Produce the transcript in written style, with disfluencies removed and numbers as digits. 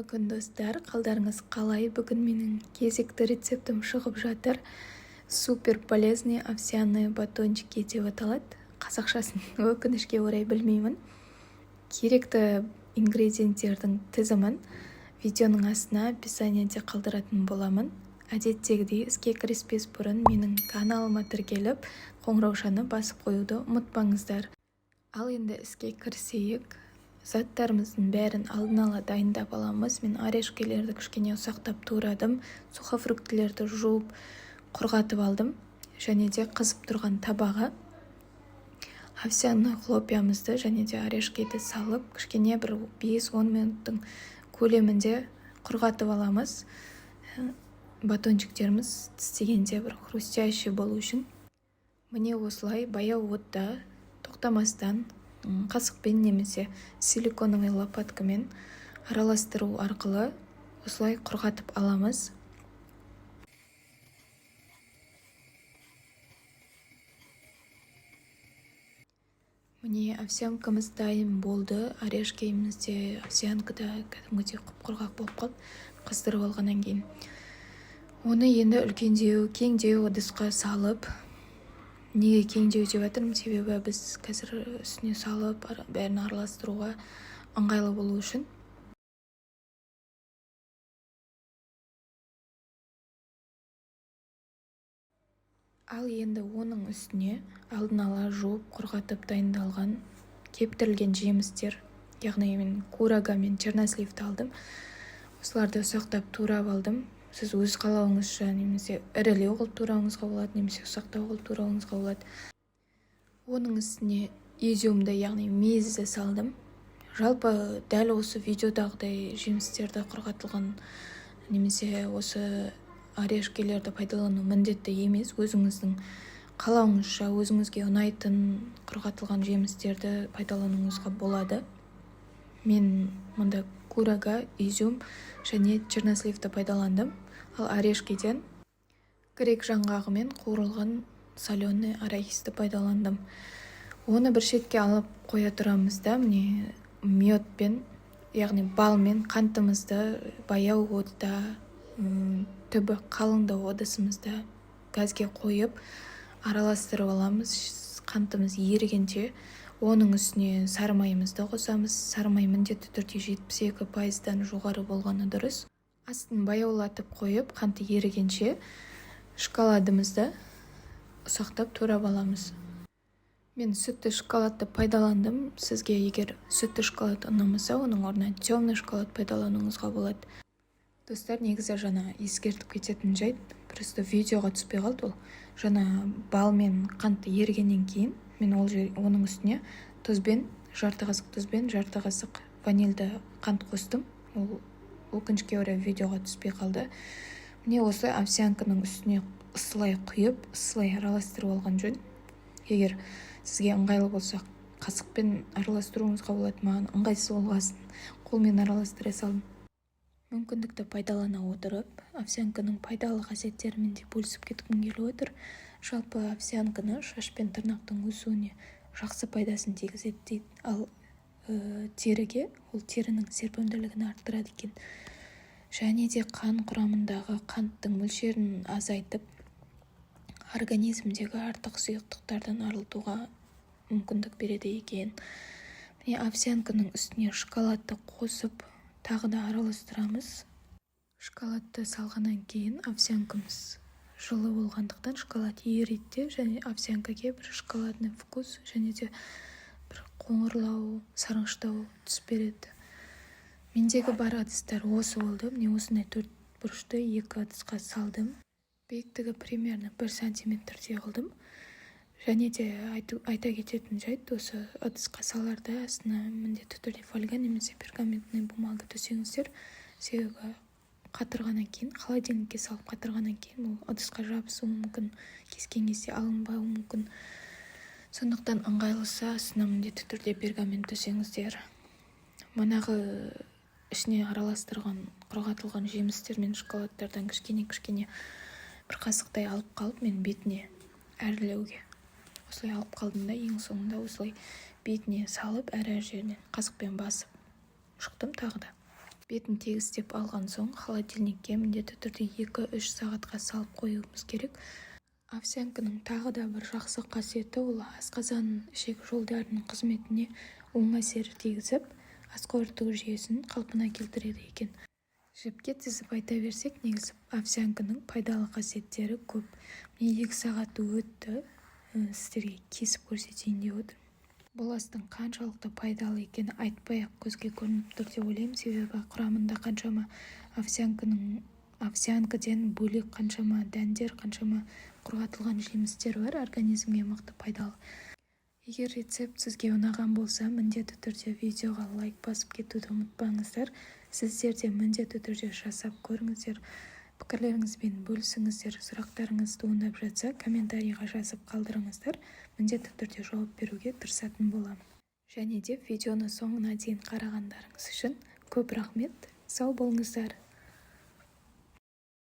Күн, достар! Қалдарыңыз қалай? Бүгін менің кезекті рецептім шығып жатыр. Супер полезные овсяные батончики деп аталады. Қазақшасын, өкінішке орай, білмеймін. Керекті ингредиенттердің тізімін видеоның астына, описаниеде қалдыратын боламын. Әдеттегідей, іске кіріспес бұрын менің каналыма тіркеліп, қоңыраушаны басып қоюды ұмытпаңыздар. Ал енді іске кірісейік. Заттарымыздың бәрін алдын ала дайындап аламыз. Мен орешкелерді кішкене ұсақтап турадым, сухофруктілерді жуып, құрғатып алдым және де қызып тұрған табаға овсяный хлопьямызды және де орешкиді салып, кішкене бір 5-10 минуттың көлемінде құрғатып аламыз, батончиктеріміз тістегенде бір хрустящий болу үшін. Міне, осылай баяу отта тоқтамастан қасықпен немесе силиконовый лопаткамен араластыру арқылы осылай құрғатып аламыз. Міне, овсянкамыз дайын болды. Орешкиміз де, овсянка да кәдімгідей құп құрғақ болып қалды қыздырып алғаннан кейін. Оны енді үлкендеу, кеңдеу ыдысқа салып. Неге кеңдеу деп жатырмын? Себебі біз қазір үстіне салып, бәрін араластыруға ыңғайлы болу үшін. Ал енді оның үстіне алдын ала жуып, құрғатып дайындалған кептірілген жемістер, яғни мен курага мен черносливті алдым. Осыларды ұсақтап турап алдым. Сіз өз қалауыңызша немесе ірілеу қылып турауыңызға болады, немесе ұсақтау қылып турауыңызға болады. Оның үстіне изюмді, яғни мейізді салдым. Жалпы, дәл осы видеодағыдай жемістерді құрғатылған немесе осы орешкелерді пайдалану міндетті емес. Өзіңіздің қалауыңызша, өзіңізге ұнайтын құрғатылған жемістерді пайдалануыңызға болады. Мен мұнда курага, изюм және черносливті пайдаландым. Ал орешкиден грек жаңғағы мен қуырылған соленый арахисті пайдаландым. Оны бір шетке алып қоя тұрамыз да, міне, медпен, яғни балмен қантымызды баяу отта, түбі қалыңдау ыдысымызда газге қойып, араластырып аламыз қантымыз ерігенше. Оның үстіне сары майымызды қосамыз. Сары май міндетті түрде 72%-дан жоғары болғаны дұрыс. Астын баяулатып қойып, қанты ерігенше шоколадымызды ұсақтап турап аламыз. Мен сүтті шоколадты пайдаландым. Сізге егер сүтті шоколад ұнамаса, оның орнына темный шоколад пайдалануыңызға болады. Достар, негізі жаңа ескертіп кететін жайт, просто видеоға түспей қалды. Ол жаңа бал мен қант ерігеннен кейін мен ол жер, оның үстіне тұзбен, жарты қасық тұз бен жарты қасық ванильді қант қостым. Ол, өкінішке орай, видеоға түспей қалды. Міне, осылай овсянканың үстіне ысылай құйып, ысылай араластырып алған жөн. Егер сізге ыңғайлы болса, қасықпен араластыруыңызға болады. Маған ыңғайсыз болғасын, қолмен араластыра салдым. Мүмкіндікті пайдалана отырып, овсянканың пайдалы қасиеттерімен де бөлісіп кеткім келіп отыр. Жалпы, овсянканы шаш пен тырнақтың өсуіне жақсы пайдасын тигізеді дейді. Ал теріге ол терінің серпімділігін арттырады екен және де қан құрамындағы қанттың мөлшерін азайтып, организмдегі артық сұйықтықтардан арылтуға мүмкіндік береді екен. Міне, овсянканың үстіне шоколадты қосып, тағы да араластырамыз. Шоколадты салғаннан кейін овсянкамыз жылы болғандықтан, шоколад ериді де және овсянкаге бір шоколадный вкус және де бір қоңырлау, сарғыштау түс береді. Мендегі бар ыдыстар осы болды. Міне, осындай төрт бұрышты екі ыдысқа салдым. Биіктігі примерно 1 сантиметрдей қылдым. Және де айта кететін жайт, осы ыдысқа саларда астына міндетті түрде фольга немесе пергаментный бумага төсеңіздер. Себебі қатырғаннан кейін, холодильникке салып қатырғаннан кейін ол ыдысқа жабысуы мүмкін, кескен кезде алынбауы мүмкін. Сондықтан ыңғайлысы, астына міндетті түрде пергамент төсеңіздер. Манағы ішіне араластырған құрғатылған жемістер мен шоколадтардан кішкене кішкене бір қасықтай алып қалып, мен бетіне әрлеуге осылай алып қалдым да, ең соңында осылай бетіне салып, әр әр жерінен қасықпен басып шықтым тағы да. Бетін тегістеп алған соң, холодильникке міндетті түрде 2-3 сағатқа салып қоюымыз керек. Овсянканың тағы да бір жақсы қасиеті: ол асқазан, ішек жолдарының қызметіне оң әсер тигізіп, ас қорыту жүйесін қалпына келтіреді екен. Жіпке тізіп айта берсек, негізі овсянканың пайдалы қасиеттері көп. Міне, 2 сағат өтті, сіздерге кесіп көрсетейін деп отырмын. Бұл астың қаншалықты пайдалы екені айтпай-ақ көзге көрініп тұр деп ойлаймын, себебі құрамында қаншама овсянкіден бөлек қаншама дәндер, қаншама құрғатылған жемістер бар, организмге мықты пайдалы. Егер рецепт сізге ұнаған болса, міндетті түрде видеоға лайк басып кетуді ұмытпаңыздар. Сіздер де міндетті түрде жасап көріңіздер, пікірлеріңізбен бөлісіңіздер. Сұрақтарыңыз туындап жатса, комментарийға жазып қалдырыңыздар, міндетті түрде жауап беруге тырысатын боламын. Және де видеоны соңына дейін қарағандарыңыз үшін көп рахмет. Сау болыңыздар!